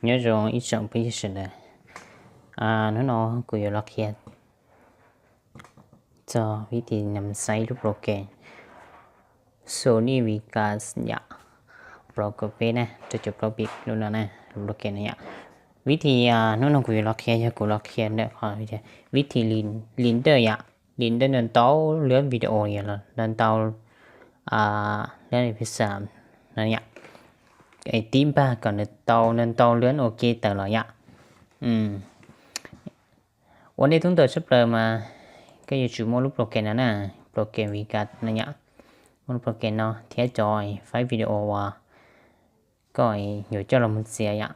Nyob zoo ib tsoom phooj ywg sawv daws, hnub no kuv yuav los qhia txog vib thi nais xaiv lub program Sony Vegas yom, Pro Pro peb na, rau cov pro pib lub no na, lub program no yom. Vib thi hnub no kuv yuav los qhia yog kuv los qhia ntawm qhov vib thi li ntawm yom, li ntawm ntau ntau lub video yom, los ntau ntau lub episode no yom, es tib npag kom nws tau ntau ntau lub ua ke tawm los yom. Ua ntej tub ntawm tshaj plaws mas koj yuav tsum muaj lub program no na, program Vegas no yom. Muaj lub program no thiab cov faib video uas koj yuav coj los mus txiav yom.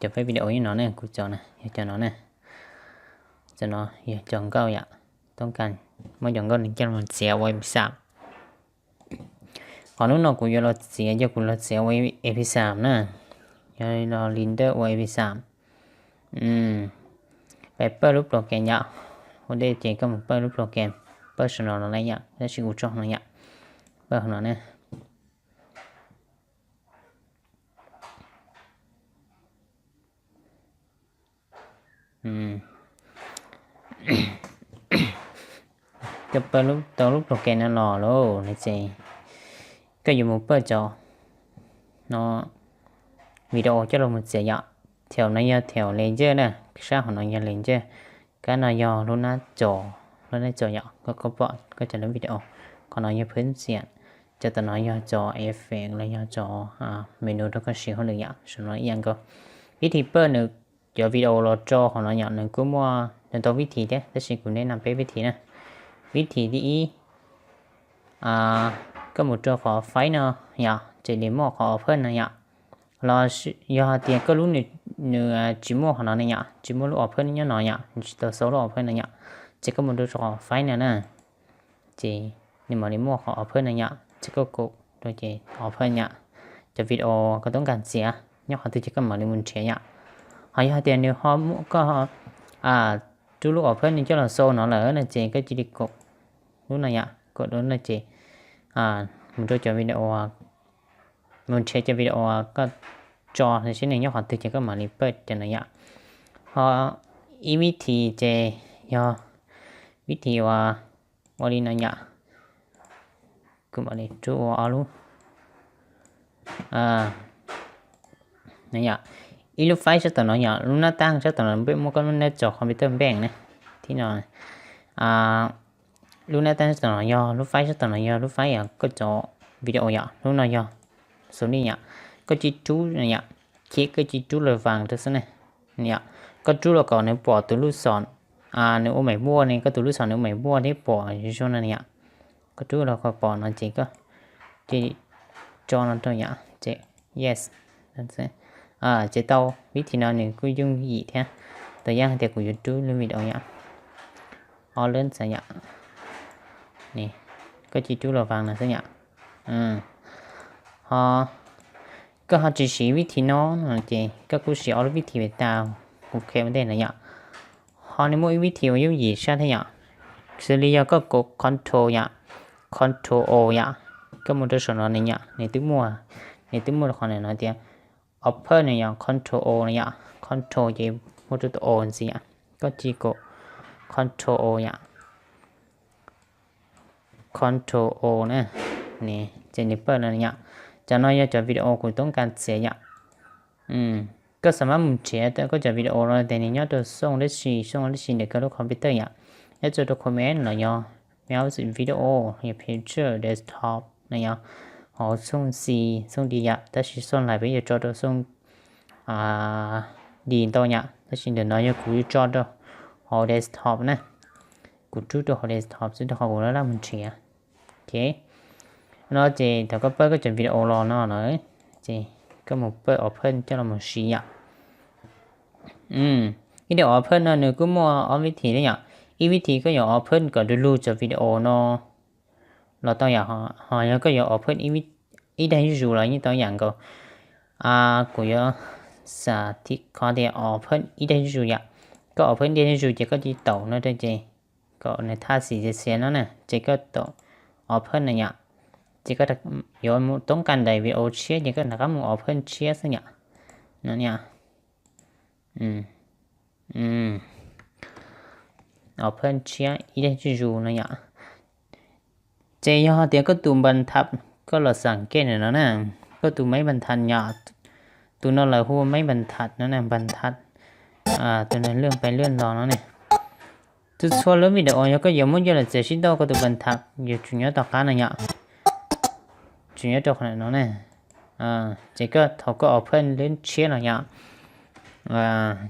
Cov faib video nyob no ne, kuv cov na yog cov no ne, cov no yog cov nkauj yom, toob kas muab cov nkauj no coj los txiav ua episode. Qhov hnub no kuv yuav los txiav, yog kuv los txiav ua episode na, yog los li ntawm ua episode. Peb pawj lub program yom, ua ntej ces koj mus pawj lub program, pawj saum no los lawm yom, tab sis kuv tso no yom, pawj no ne. Koj pawj tau lub program no los lawm no ces koj yuav mus pawj cov no video coj los mus txiav yom. Thaum no yog thaum layer na, sab hauv no yog layer, kab no yog lub nab co, lub nab co yom, koj pom koj cov lub video. Qhov no yog phwb ntxias, cov tom no yog cov effect los yog cov menu rau koj siv hauj lwm yom, saum no ib yam nkaus. Vib thi pawj nws cov video los tso hauv no yom, nws kuj muaj ntau vib thi thiab, tab sis kuv neb nam peb vib thi na. Vib thi thib ib, koj mus rau qhov faib no yom, ces li muaj qhov open no yom. Los yog hais tias koj lub nws tsis muaj qhov no ne yom, tsis muaj lub open nyob no yom, nws tsis tau xau lub open no yom, ces koj mus rau qhov faib no na, ces nws mam li muaj qhov open no yom, ces koj kov rau ces open yom. Cov video koj toob kas txiav nyob qhov twg ces koj mam li mus nrhiav yom. Ho yog hais tias nws ho koj rub lub open nws coj los xau no lawm no ces koj cia li kov lub no yom, kov lub no ces mus rau cov video, mus nrhiav cov video koj tso seb nws nyob qhov twg ces koj mam li pawj cov no yom. Ho ib vib thi ces yog vib thi uas ua li no yom, kuv mam li rub ua ob lub. Ib lub faib sab tom no yom, lub nab tab sab tom no peb muab koj lub nab co computer npeej ne, thib no. Lub nab tab sab tom no yog lub faib, sab tom no yog lub faib koj cov video yom, lub no yog xus li yom, koj cia li rub no yom, ces koj cia li rub los vaas rau xwb ne. Yom, koj rub los kom nws pom tus lub xom, nws ua meem muaj ne, koj tus lub xom nws ua meem muaj thiab pom zoo no yom. Koj rub los kom pom no ces koj cia li tso no rau yom, ces yes. Ces tau, vib thi no nws kuj yooj yim thiab. Tus yam hais tias kuv yuav rub lub video yom, ob lub xav yom, koj cia li rub los vaas no xwb yom. Ho koj ho tsis siv vib thi no no ces koj kuj siv ob lub vib thi uas tas kuv qhia ua ntej no yom. Ho nws muaj ib vib thi uas yooj yim sab thiab yom, xws li yog koj kov control yom, control O yom, koj mus rau saum no ne yom, nws twb muaj, nws twb muaj qhov no tias open no yom, control O no yom, control ces muaj rau tus O ntxiv yom, koj cia li kov control O yom, control O na, ces nws pawj no yom. Cov no yog cov video kuv toob kas txiav yom. Koj xav mas mus nrhiav koj cov video no ces nws nyob rau xoo dab tsi, xoo dab tsi ntawm koj lub computer yom, nyob rau comment los yog music video, yog picture, desktop no yom, hauv xoo C, xoo D yom, tab sis xoo lais peb yuav tso rau xoo D ntau yom, tab sis ntawm no yog kuv yuav tso rau hauv desktop na. Kuv rub rau hauv desktop xwb rau qhov kuv laj laj mus nrhiav. Ok, no ces thaum koj pawj koj cov video los no na, ces koj mus pawj open coj los mus siv yom. Ib daim open no nws kuj muaj ob vib thi thiab yom. Ib vib thi koj yuav open kom du lug cov video no los tau yom, ho yog koj yuav open ib daim zuj zus los yeej tau ib yam nkaus. Kuv yuav xav qhov tias open ib daim zuj zus yom. Koj open ib daim zuj zus ces koj cia li taum no rau ces kom nws thaj xim xiav xiav no na, ces koj taum open no yom. Ces koj yuav mus toob kas daim video tshiab ces koj rov qab mus open tshiab xwb yom. no, open tshiab ib daim zuj zus no yom. Ces yog hais tias koj tus npas thas, koj los xam kej ntawm no na, koj tus maiv npas thas yom, tus no lawv hu maiv npas thas no na, npas thas, tus no lwj pais lwj los no ne. Txhua txhua lub video yog koj yuav muab coj los txiav sib ntaus koj tus npas thas yuav tsum nyob tom qab no yom, tsum nyob rau qhov no na. Ces koj thaum koj open lub tshiab no yom,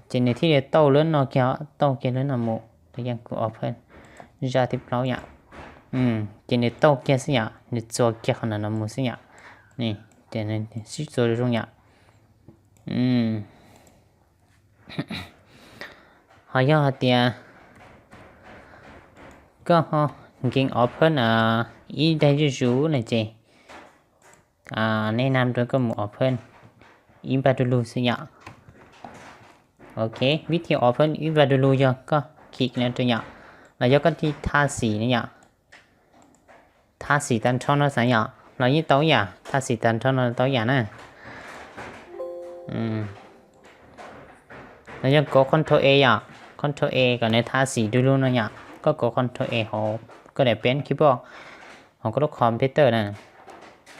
ces nws thiaj li tauj lub no kiag, tauj kiag lub no mus, tus yeej kuv open zaj thib plaub yom. Ces nws tauj kiag xwb yom, nws txuas kiag qhov no no mus xwb yom. Ces sib txuas zoo yom. Ho yog hais tias koj ho nkees open ib daim zuj zus no ces nej nam rau koj mus open ib npaj du lug xwb yom. Ok, vib thi open ib npaj du lug yog koj khij no rau yom, los yog koj tig thaj xim no yom. Thaj xim tag nrho no xav yom, los yeej tau yam, thaj xim tag nrho no tau yam na. Los yog kov control A yom, control A kom nws thaj xim du lug no yom, koj kov control A hauv koj daim peb keyboard, hauv koj lub computer na,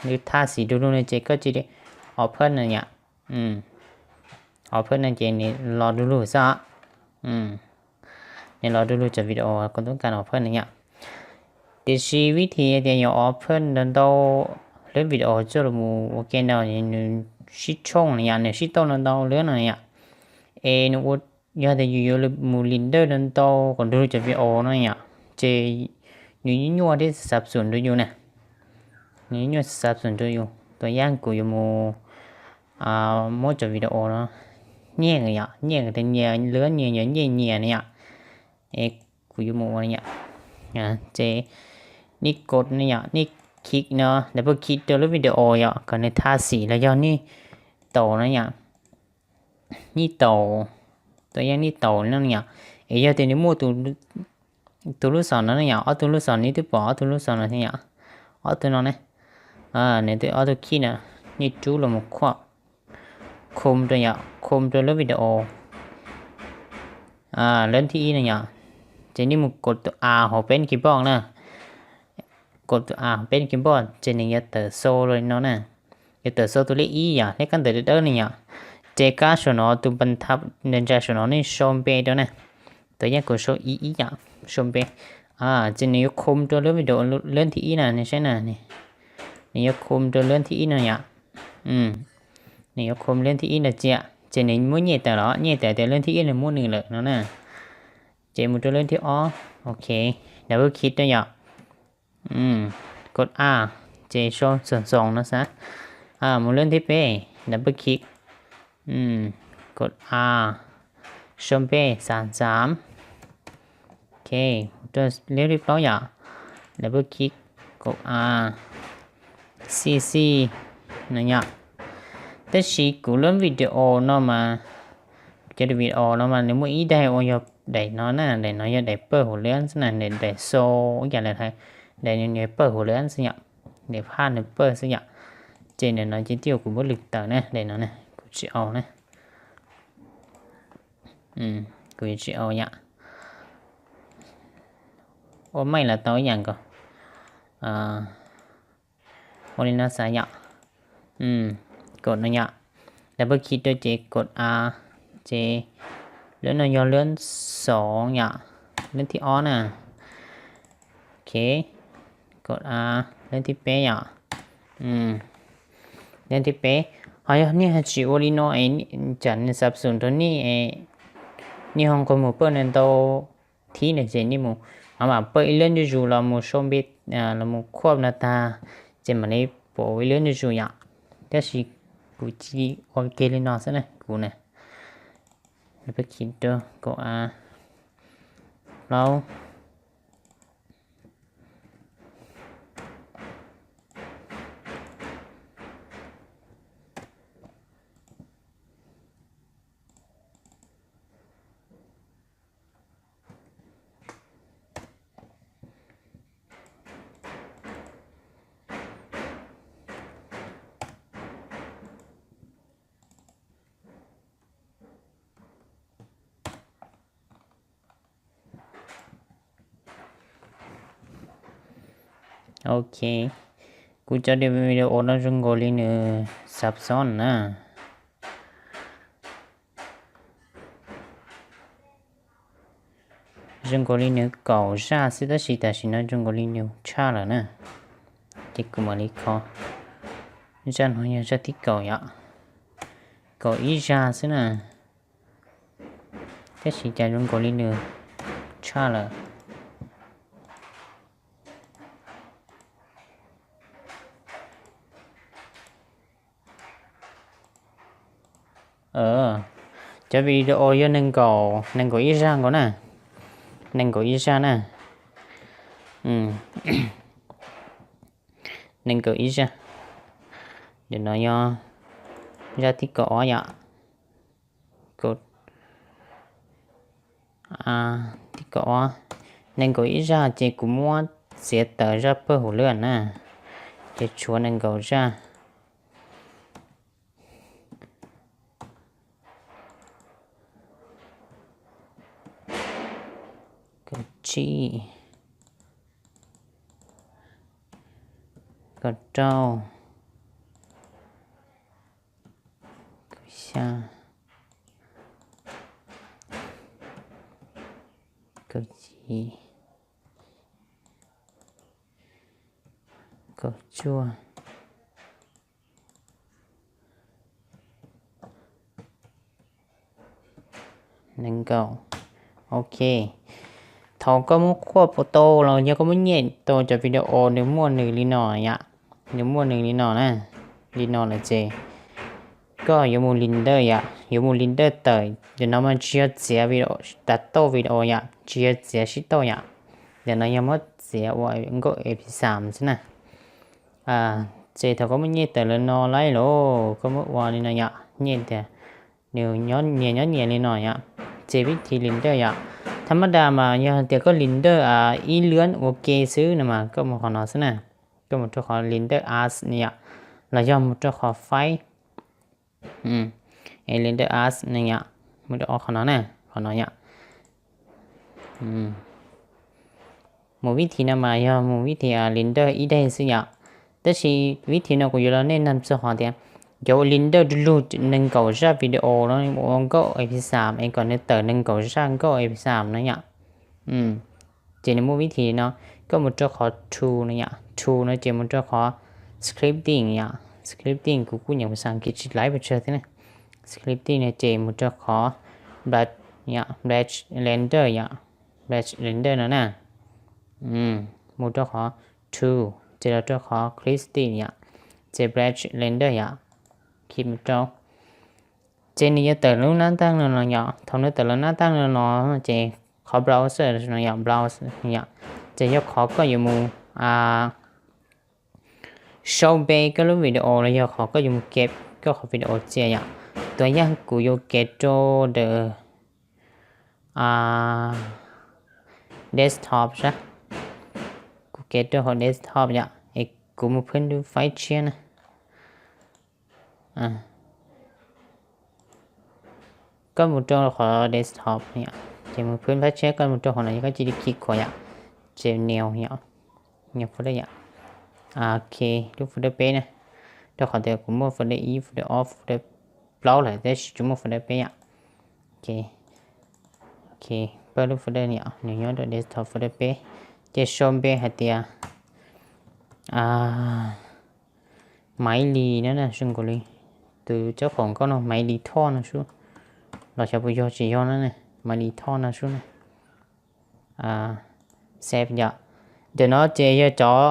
nws thaj xim du lug no ces koj cia li open no yom. Open no ces nws los du lug xwb. Nws los du lug cov video koj tub ka open no yom. Tiam sis vib thi tias yuav open ntau ntau lub video coj los mus ua ke no, nws sib tshooj no yom, nws sib tauj ntau ntau lub no yom. Es nws ua, yog tias yus yuav mus li ntawj ntau ntau kom du lug cov video no yom, ces nws nyuaj thiab xav xum rau yus na. Nws nyuaj xav xum rau yus, tus yam kuv yuav mus muab cov video no nyiaj yom, nyiaj tias nyias lub nyias yuav nyiaj nyias no yom. Es kuv yuav mus ua no yom. Ces nej kov no yom, nej khij no, double click rau lub video yom, kom nws thaj xim los yog nej taus no yom. Nej taus, tus yeej nej taus no yom. Es yog tias nws muaj tus lub xom no ne yom, ob tug lub xom, nej twb pom ob tug lub xom no yom, ob tug no ne, nws twb ob tug khij na, nej rub los mus khuam, khum rau yom, khum rau lub video lub thib ib no yom. Ces nej mus kov tus A hauv peb keyboard na, kov tus A hauv peb keyboard ces nws yuav tawm xo li no na, yuav tawm xo tus lej ib yom, lej kab ntawv dawb dawb ne yom. Ces kab saum no tus npas thas ntsa saum no nej sau npe rau na, tus yeej kuv sau ib ib yom, sau npe. Ces nws yuav khum rau lub video lub thib ib na, nej saib na, nws yuav khum rau lub thib ib no yom. Nws yuav khum lub thib ib no cia, ces nws muab nyem tawm los, nyem tawm tias lub thib ib nws muab nws lawm no na. Ces mus rau lub thib ob, ok, double click rau yom. Kov A, ces sau xoom xoom no xav. Mus lub thib peb, double click, kov A, sau npe xav xav. Ok, mus rau lub thib plaub yom, double click, kov A, xi xi no yom. Tab sis kuv lub video no mas, cov video no mas nws muaj ib daim uas yog daim no na, daim no yog daim pawg huv lab xwb na, daim xo ib yam li daim no yog pawg huv lab xwb yom, daim phaj nws pawg xwb yom. Ces daim no ces twb yog kuv muab lwm tawm na, daim no na kuv tsis au na, kuv yuav tsis au yom. Ua maij los tau ib yam nkaus. Ua li no xav yom. Kov no yom, double click rau ces kov A, ces lub no yog lub xoom yom, lub thib ob na. Ok, kov A, lub thib peb yom. Lub thib peb, ho yog nej ho tsis ua li no es tsam nws xav xum rau nej, nej ho nqus mus pawg no ntau thib no ces nej mus, ho mam pawg ib lub ntuj zus los mus sau npe, los mus khuam no tag, ces mam li pom ib lub ntuj zus yom. Tab sis kuv cia li ua kiag li no xwb na, kuv na. Peb khij rau kaum a plaub. Ok, kuv cov video no zoo nkaus li nws xav xob na. Zoo nkaus li nws kaum zaj xwb tab sis tam sim no zoo nkaus li nws tshaj lawm na. Ces kuv mam li kho. Zaj no yog zaj thib kaum yom. Kaum ib zaj xwb na. Tab sis cas zoo nkaus li nws tshaj lawm. Cov video yog nees nkaum, nees nkaum ib zaj nkaus na. Nees nkaum ib zaj na. Nees nkaum ib zaj. Nim no yog zaj thib kaum ob yom. Thib kaum ob, nees nkaum ib zaj ces kuv muab txiav tawm zaj pawg hauv lawm na. Ces tshuav nees nkaum zaj. Kaum tsib, kaum rau, kaum xya, kaum yim, kaum cuaj, nees nkaum. Ok, thaum koj muab quaj tau los yog koj muab nyem tau cov video nws muaj nws li no yom, nws muaj nws li no na, li no lawm ces koj yuav mus li ntawj yom, yuav mus li ntawj tawm. Nim no mas tsis yog txiav video, tau video yom, tsis yog txiav sib tauj yom. Nim no yog muab txiav ua nkauj mp xam xwb na. Ces thaum koj muab nyem tawm lawm no lawm los koj muab ua li no yom, nyem tias nws nyias nyob nyias li no yom. Ces vib thib li ntawj yom, thab mab das mas yog tias koj li ntawj ib lwm ua ke xwb no mas koj mus qhov no xwb na. Koj mus rau qhov li ntawj as ne yom, los yog mus rau qhov faib, li ntawj as ne yom, mus rau qhov no na, qhov no yom. Mus vib thib no mas yog mus vib thib li ntawj ib daim xwb yom. Tab sis vib thib no kuv yuav los nej nag txog qhov tias cov ua li ntawj du lug nees nkaum zaj video no ua nkauj mp xam es kom nws tawm nees nkaum zaj nkauj mp xam no yom. Ces nws muaj vib thib no, koj mus rau qhov tool no yom, tool no ces mus rau qhov scripting yom, scripting kuv kuj nyeem xas kiv tsis laib pes tsawg thiab na. Scripting no ces mus rau qhov Blade, Blade Render yom, Blade Render no na. Mus rau qhov tool ces los rau qhov clip script yom, ces Blade Render yom, khi mus rau. Ces nws yuav tawm lub nab taj no los yom, thaum nws tawm lub nab taj no los ces qhov browser no yom, browse yom, ces yog qhov koj yuav mus sau npe koj lub video los yog qhov koj yuav mus ke koj qhov video txias yom. Tuam yaj kuv yuav ke rau ntawm desktop sab, kuv ke rau hauv desktop yom, es kuv mus phwb lub faib tshiab na. Koj mus rau qhov desktop yom, ces mus phwb faib tshiab, koj mus rau qhov no yog koj cia li khi khuam yom, ces new yom, new folder yom. Ok, lub folder peb na, rau qhov tias kuv muaj folder ib, folder ob, folder plaub lawm tab sis tsis muaj folder peb yom. Ok, pab lub folder yom, nws nyob rau desktop folder peb, ces sau npe hais tias Maiv Lis no na, zoo nkaus li tus tsob qhaum nkauj no Maiv Lis Thoj no sub, los xyov puas yog tsis yog na, Maiv Lis Thoj no sub na. Save yom. Ntawm no ces yog cov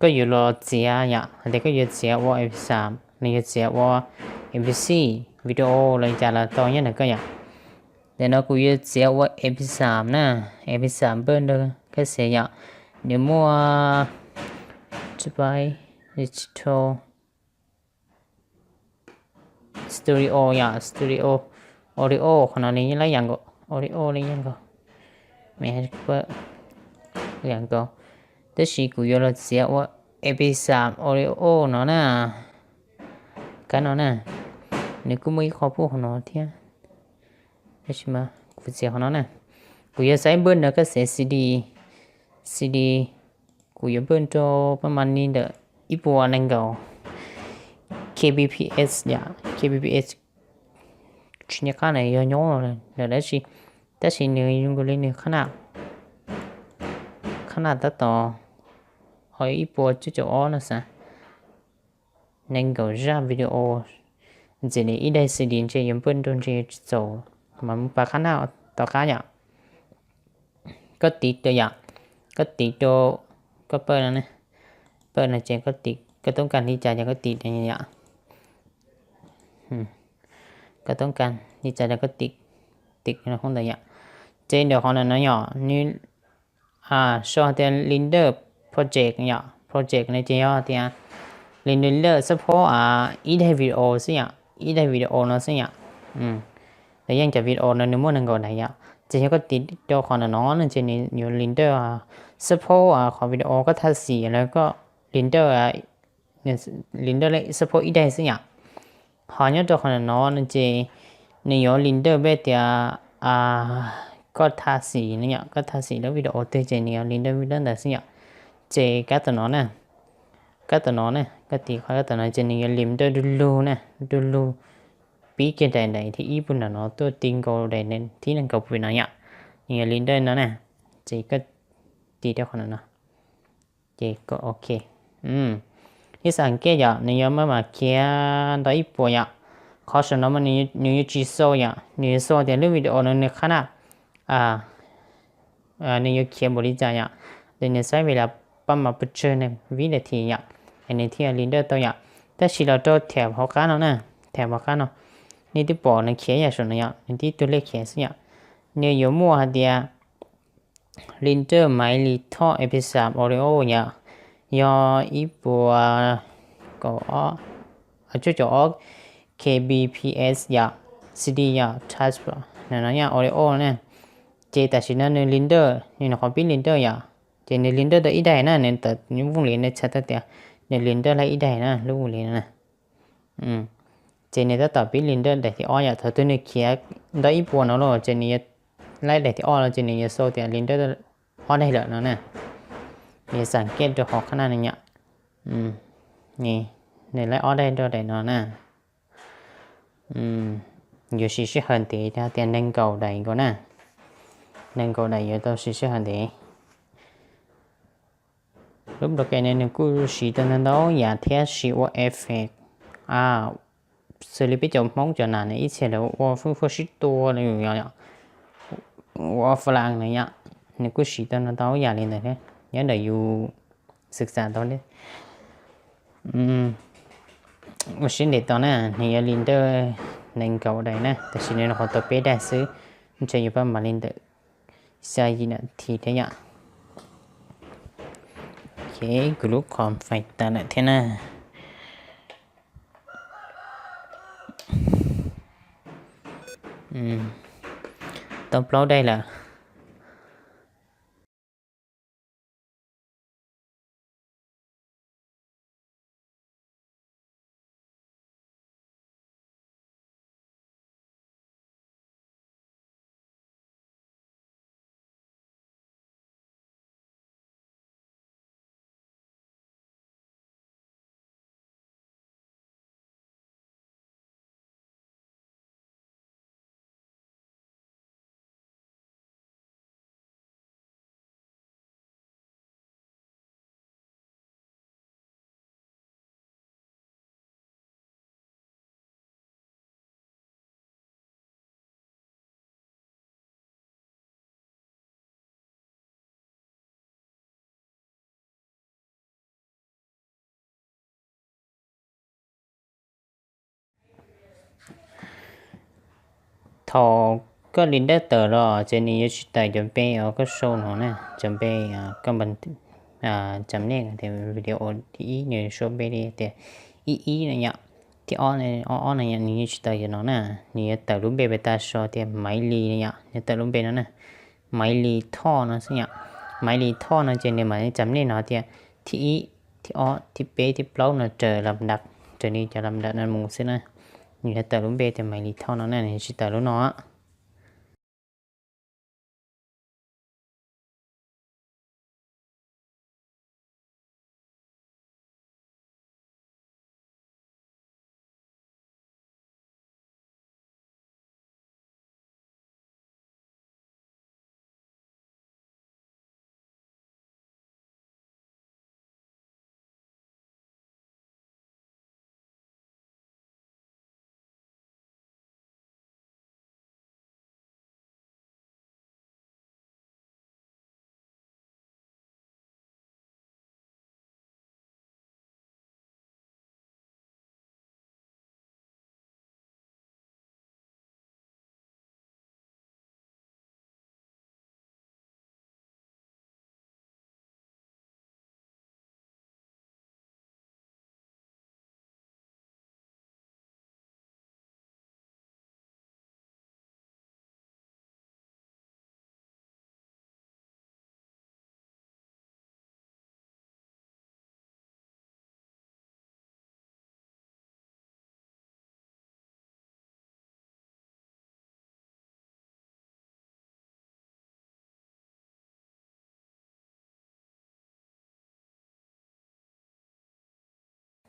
koj yuav los txiav yom, hais tias koj yuav txiav ua mp xam los yuav txiav ua mp six video los cas los tau nyob ntawm koj yom. Ntawm no kuv yuav txiav ua mp xam na, mp xam npawj nrog kab xev yom. Nws muaj Digital Studio yom, Studio Audio qhov no nws yeej lab yam nkaus, audio li yam nkaus, me yam nkaus. Tab sis kuv yuav los txiav ua mp xam audio no na, kab no na, nws kuj muaj ib qho puj qhov no thiab. Tab sis mas kuv txiav qhov no na, kuv yuav xaiv npawj nrog kab xev cd, cd Kuv yuav npaj rau pab mas li ntawm ib puas nees nkaum K B P S yom, K B P S tsis nco qab na yog nyob lawm dab tsi, tab sis nws zoo nkaus li nws qhab na, qhab na tab tom ho ib puas cuaj caum ob no xav. Nees nkaum zaj video, ntxim li ib daim C D ntshe yuav npaj rau ntshe yuav tsis txaus, mas mus pas qhab na tom qab yom. Koj tiv rau yom, koj tiv rau, koj pawj no, pawj no ces koj tiv, koj toob kas li cas ces koj tiv yom. Koj toob kas li cas ces koj tiv, tiv hauv ntawd yom. Ces ntawm qhov ntawm no yom, nws sau tias Leader Project yom, project no ces yog tias Leader support ib daim video xwb yom, ib daim video no xwb yom. Lawv yeej cov video no nws muaj nees nkaum daim yom, ces yog koj tiv rau qhov ntawm no no ces nws yuav Leader support qhov video koj tha xim los koj Leader, Leader support ib daim xwb yom. Ho nyob rau qhov ntawm no no ces nws yuav Leader peb tias koj tha xim no yom, koj tha xim lub video twg ces nws yuav Leader ntawd xwb yom. Ces kab tom no na, kab tom no na, koj tiv qhov kab tom no ces nws yuav Leader du lug na, du lug pib kiag daim daim thib ib puag nram no tuaj ti nkaus daim thib nees nkaum pem no yom. Nws yuav Leader no na, ces koj tiv rau qhov no no ces koj ok. Ib xam kej yom, nws yuav maj mam khiav ntau ib puas yom. Qhov saum no mas nws yuav tsis xaus yom, nws yuav xaus tias lub video no nws qhab na, nws yuav khiav npaum li cas yom. Ces nws saib vim li pab mas pes tsawg vib daim thim yom, es nws thiaj Leader tau yom. Tab sis los rau tham hauv qab no na, tham hauv qab no, nej twb pom nws khiav yam saum no yom, nws tib tug lej khiav xwb yom. Nws yuav muaj hais tias Leader Maiv Lis Thoj episode audio yom, yog ib puas kaum ob, cuaj caum ob K B P S yom, C D yom, transfer no yog audio na. Ces tam sim no nws Leader, nws nyuam qhuav pib Leader yom, ces nws Leader tau ib daim na, nws tawm lub vooj li no txhais tau tias nws Leader tau ib daim na, lub vooj li no na. Ces nws tab tom pib Leader daim thib ob yom, thaum twg nws khiav ntau ib puas no los ces nws yuav laib daim thib ob los ces nws yuav xaus tias Leader ob daim lawm no na. Nws xam kej rau qhov qhab na nws yom, nws laib ob daim rau daim no na. Yuav siv sij hawm ntev, yog tias nees nkaum daim nkaus na, nees nkaum daim yuav tau siv sij hawm ntev. Lub program no nws kuj siv tau ntau ntau yam thiab, siv ua effect, xws li peb cov Hmoob cov nam ne ib txhia lawv ua fwj fwj sib tua, ua flag no yom, nws kuj siv tau ntau ntau yam li ntawd thiab. Nyob ntawm yus xwm xam tau li. Ua siab ntev tau na, nws yuav Leader nees nkaum daim na, tab sis nws nyuam qhuav tau peb daim xwb, ntshe yuav pab mam li ntawm xya yim nas this thiab yom. Ok, kuv lub qhov fais tas lawm thiab na. Tau plaub daim lawm. Thaum koj Leader tawm los ces nws yuav tsis tawm cov npe uas koj sau no na, cov npe koj cam nej tias video thib ib nws sau npe li tias ib ib no yom, thib ob ob no yom, nws yuav tsis tawm cov no na, nws yuav tawm lub npe pem tas so tias Maiv Lis no yom, nws tawm lub npe no na, Maiv Lis Thoj no xwb yom. Maiv Lis Thoj no ces nws mam cam nej no tias thib ib, thib ob, thib peb, thib plaub no raws lam dam, raws li cov lam dam no mus xwb na. Nws yuav tawm lub npe tias Maiv Lis Thoj no na, nws tsis tawm lub no.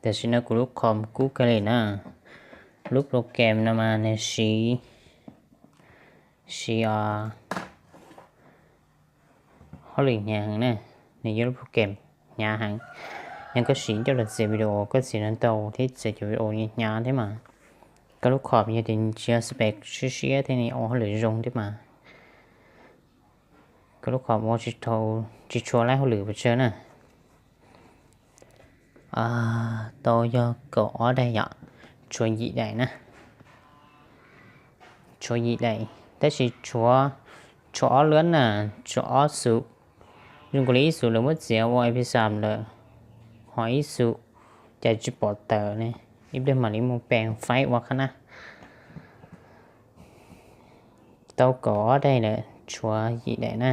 Tam sim no kuv lub com kub kawg li na. Lub program no mas nws siv, siv hauj lwm hnyav heev na. Nws yog lub program hnyav heev. Yog koj siv coj los txiav video koj txiav ntau thiab txiav cov video hnyav thiab mas koj lub com yog tias tsis yog spec siab siab thiab nws ua hauj lwm zoo thiab mas koj lub com ua tsis tshua laib hauj lwm pes tsawg na. Tau yog kaum ob daim yom, tshuav yim daim na. Tshuav yim daim tab sis tshuav, tshuav ob lwm na, tshuav ob xub. Zoo nkaus li ib xub lawv muab txiav ua epixam lawm, ho ib xub cas tsis pom tawm ne, ib pliag mam li mus pees faib ua qhab na. Tau kaum ob daim lawm tshuav yim daim na.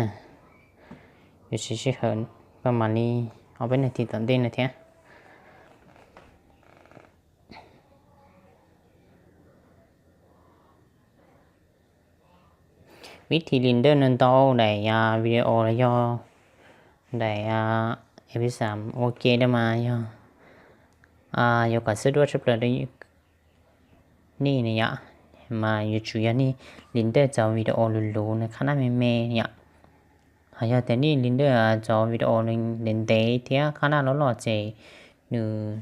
Yuav siv sij hawm paj mam li ob peb nas this tom ntej no thiab. Vib thi li ntawj no ntau daim video los yog daim epixam ua ke da mas yog yuav kom xwb duab tshaj plaws rau nej na yom, mas yuav tsum yog nej li ntawj txaus video luv luv nws qhab naj me me yom. Ho yog tias nej li ntawj txaus video nws ntev ntev thiab qhab naj loj loj ces nws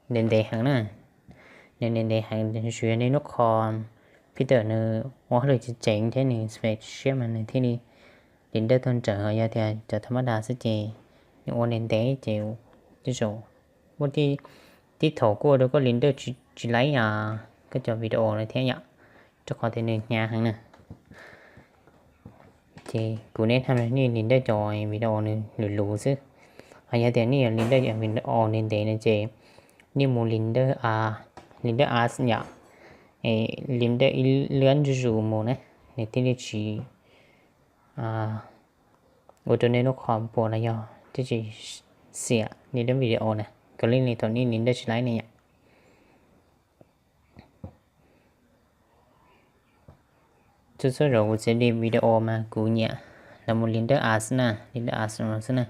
ntev ntev heev na. Nws ntev ntev heev, tsuas yog nej lub computer nws ua hauj lwm tseem ceev thiab nws spec siab mas nws thiaj li li ntawj tau nrawm. Ho yog tias cov tha mab das xwb ces nws ua ntev ntev ces tej zaum muaj tej thaum kuj ua rau koj li ntawj tsis laib koj cov video no thiab yom, rau qhov tias nws hnyav heev na. Ces kuv neb tham nej li ntawj cov video nws luv luv xwb. Ho yog tias nej li ntawj video ntev ntev no ces nej mus li ntawj, li ntawj as yom, li ntawj ib lwm zuj zus mus na, nws thiaj li tsis ua rau nej lub computer los yog thiaj tsis xiam nej lub video na, kawg li li thaum nej li ntawj tsis laib ne yom. Txhua txhua zaus kuv txiav li video mas kuv nyiam los mus li ntawj as na, li ntawj as no xwb na,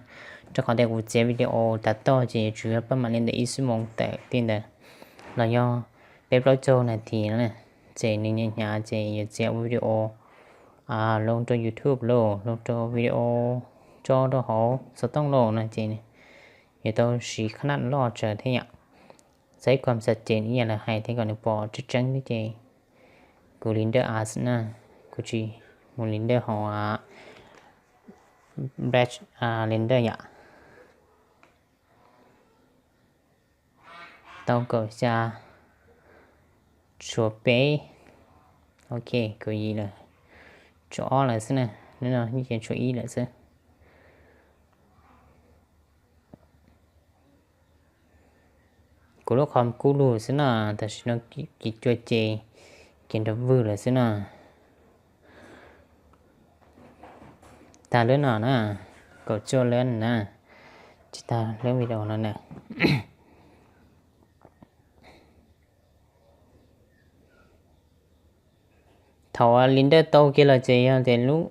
rau qhov tias kuv txiav video tas toj ces yuav tsum yog paj mam li ntawm ib xuab moos tawm tej ntawd los yog peb plaub caug nas this no na, ces nws hnyav hnyav ces yuav txiav ua video loo rau YouTube los loo rau video tso rau hauv xov tooj los no ces yuav tau siv qhab naj loj tsawg thiab yom. Txais kom xam ces ib yam lawv hais thiab kom nws pom tseeb tseeb thiab ces kuv li ntawj as na, kuv tsis mus li ntawj hauv batch li ntawj yom. Tau kaum xya, tshuav peb, ok, kaum yim lawm, tshuav ob lawm xwb na, hnub no yeej tshuav ib lawm xwb. Kuv lub com kub lug xwb na, tam sim no kis cua ces kis nrov vwg lawm xwb na. Tag lub no na, kaum cuaj lub na, tsis tag lub video no na. Thaum li ntawj tau kiag los ces yog tias lub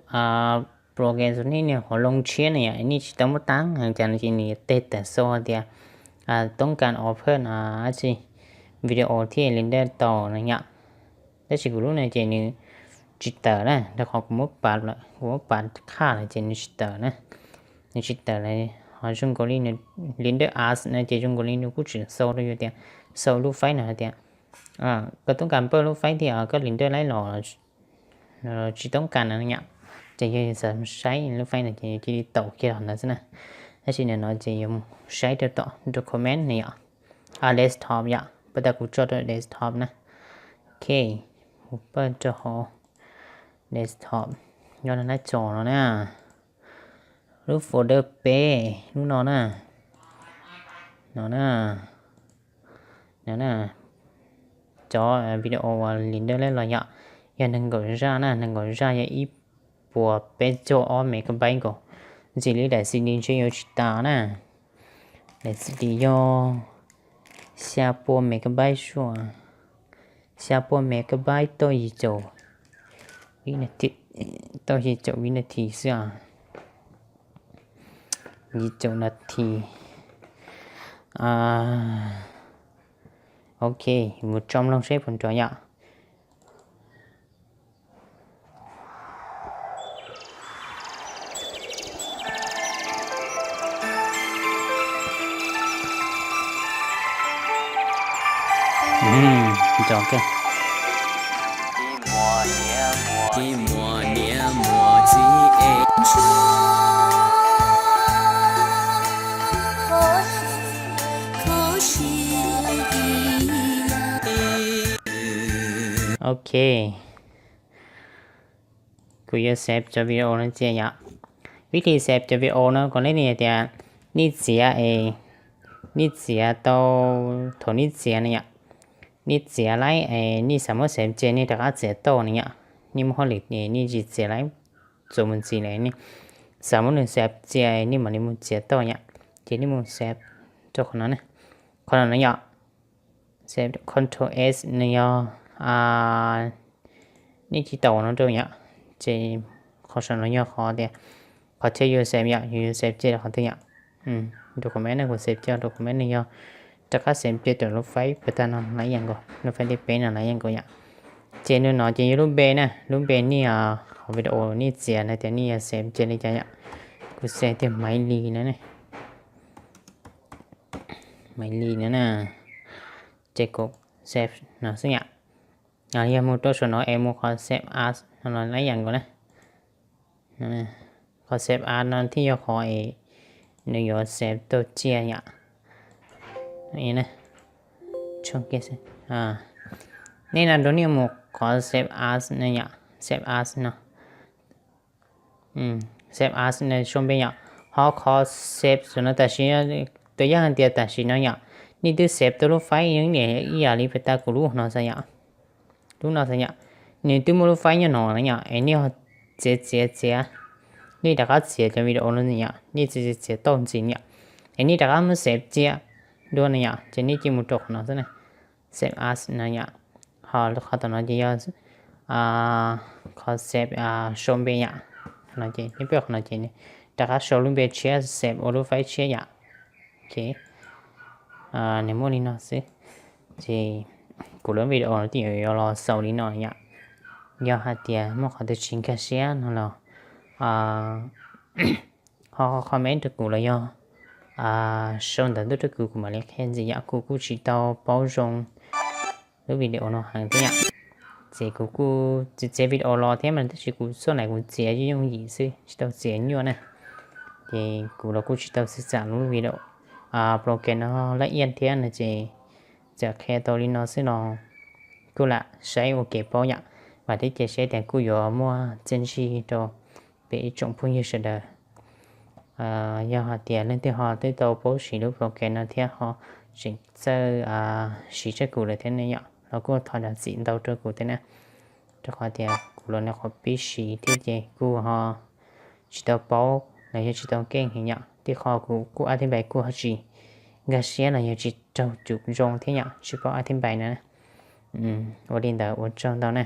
program xub nej niag hauv loo tshiab na yom, nej tsis tau muab tab heev cas no ces nws yuav teg tawm xau hais tias toob kas open dab tsi video thiaj li ntawj tau no yom. Tab sis kuv lub no ces nws tsis tawm na, rau qhov kuv muab pav lawm, kuv muab pav qhaj lawm ces nws tsis tawm na. Nws tsis tawm lawm, ho zoo nkaus li nws li ntawj as no ces zoo nkaus li nws kuj tseem xau rau yus tias, xau lub faib no hais tias koj toob kas npawj lub faib thiab koj li ntawj laib los tsis toob kas no yom. Ces yog yus xav saib lub faib no ces yus cia li taus kiag los ntawd xwb na. Tab sis nim no ces yus saib rau tom document no yom, desktop yom, pab tas kuv tso rau desktop na. Ok, kuv pab rau hauv desktop, nyob rau hnav tso no na. Lub folder peb lub no na, no na, no na, cov video uas li ntawj laib los yom, yog nees nkaum zaj na, nees nkaum zaj yog ib puas peb caug ob megabyte nkaus. Ntxim li daim C D ntshe yuav tsis tas na. Daim C D yog xya pua megabyte suaj, xya pua megabyte tauj yim caum, tauj yim caum vib nas this xwb, yim caum nas this. Ok, mus tso mloog seb puas nrov yom. Nrov kawg. Ok, kuv yuav save cov video no cia yom. Vib thij save cov video no kom nej tias nej txiav es, nej txiav tau, thaum nej txiav no yom, nej txiav laib es nej xav muab save cia nej rov qab txiav tau no yom. Nej muab hauj lwm es nej tsis txiav laib, txuas mus ntxiv lawm, nej xav muab nws save cia nej mam li mus txiav tau yom. Ces nej mus save rau qhov no, qhov no no yom. Save control S no yog nej tsis tau no rau yom. Ces qhov saum no yog qhov tias qhov chaw yuav save yom, yus yuav save cia rau qhov twg yom. Rau qhov me no kuv save cia rau qhov me no yog rov qab save cia rau lub file puag ta no lawm yam nkaus, lub file thib peb no lawm yam nkaus yom. Ces nws no ces yog lub npe na, lub npe nej qhov video nej txiav no tias nej yuav save cia li cas yom. Kuv save tias Maiv Lis no ne, Maiv Lis no na. Ces kuv save no xwb yom. Yog mus rau saum no es mus qhov save as no lawm yam nkaus na. Qhov save as no thiaj yog qhov es nws yuav save tau cia yom. Nej no rau nej mus qhov save as no yom, save as no. Save as no sau npe yom. Ho qhov save saum no tam sim, tus yog hais tias tam sim no yom, nej twb save tau lub file yeej niam ib yam li puag ta kuv lub no xav yom. Lub no xav yom, nws twb muaj lub file nyob no na yom, es nej txiav txiav txiav, nej rov qab txiav cov video no yom, nej txiav txiav txiav tau ntxiv yom, es nej rov qab muab save cia dua no yom, ces nej cia mus rau qhov no xwb na, save as no yom. Ho qhov tom no ces yog qhov save sau npe yom. No ces nej peb qhov no ces rov qab sau lub npe tshiab, save ua lub file tshiab yom. Ok, nws muaj li no xwb. Ces kuv lub video no twb yuav los xaus li no yom. Yog hais tias muaj qhov twg tsis nkag siab no los ho comment rau kuv los yog sau ntawv tuaj rau kuv, kuv mam li qhia ntxiv yom. Kuv kuj tsis tau paub zoo lub video no heev thiab yom. Ces kuv kuj txiav txiav video los thiab mas tab sis kuv txoj lais kuv txiav yooj yim xwb, tsis tau txiav nyuaj na. Ces kuv los kuj tsis tau xav txog lub video program no laj iaj thiab no ces txawm qhia tau li no xwb los kuj lam saib ua kev paub yom. Vam thiab cia siab tias kuj yuav muaj txiaj ntsig rau peb ib tsoom phooj ywg sawv daws. Yog hais tias leej twg ho twb tau paub siv lub program no thiab ho tseem txawj siv tshaj kuv lawm thiab ne yom, los kuj thov zam txim ntau rau kuv thiab na. Rau qhov tias kuv los nws qhov pib siv thiab ces kuj ho tsis tau paub los yog tsis tau keej heev yom. Tej qho kuv kuj a thib npais kuj ho tsis nkag siab los yog tsis raug cum zoo thiab yom, tsis paub a thib npais na. Ua li ntawd ua tsaug ntau na.